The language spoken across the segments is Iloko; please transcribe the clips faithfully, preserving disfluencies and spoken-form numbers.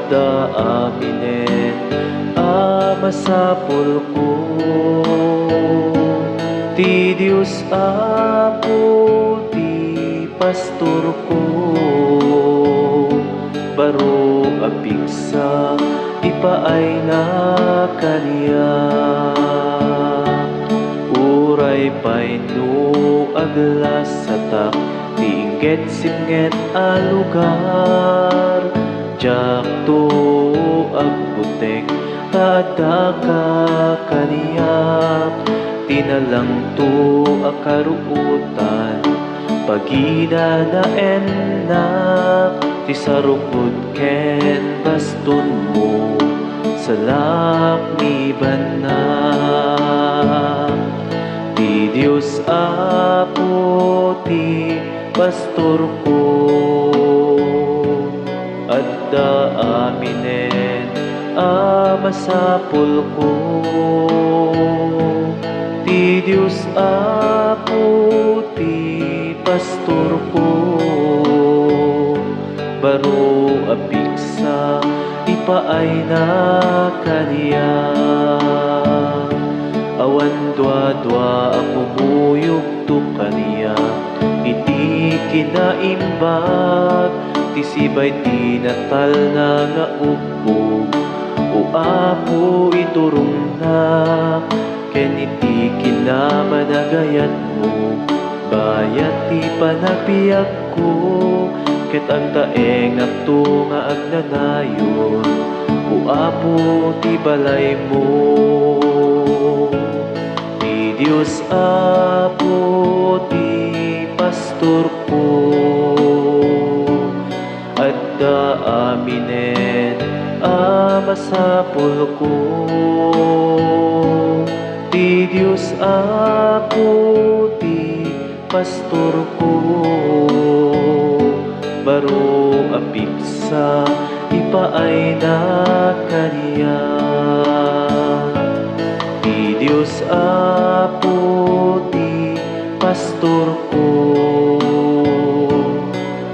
Adda aminen a masapulko. Ti Dios Apo ti pastorko. Baro a pigsa, ipaayna kaniak. Uray pay no aglasatak ti inggit sipnget a lugar, diakto agbuteng ta addaka kaniak. Tinalangto a karuotan, paginanaennak ti sarukod ken bastonmo, salak ni banna. Ti Dios Apo ti pastorko. Adda aminen a masapulko. Ti Dios Apo ti pastorko. Baro a pigsa, ipaayna kaniak. Awan duadua a kumuyogto kaniak iti kinaimbag ti sibay ti natalna nga ubbog. O Apo, iturongnak ken iti kinamanagayatmo, bayat ti panagbiagko, ket agtaengakto nga agnanayon, O Apo, ti balaymo. Ti Dios Apo ti pastorko. Adda aminen a masapulko. Ti Dios Apo ti pastorko. Baro a pigsa, ipaayna kaniak. Ti Dios Apo ti pastorko.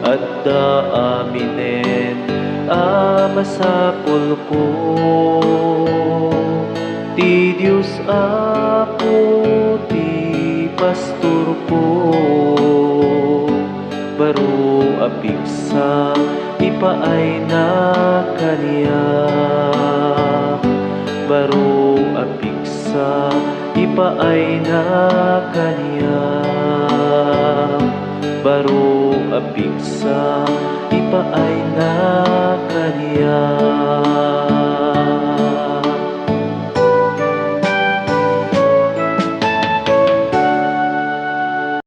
Adda aminen a masapulko. Ti Dios Apo ti pastorko. Baro a pigsa, ipaayna kaniak. Baro a pigsa, ipaayna kaniak. Baro a pigsa, ipaayna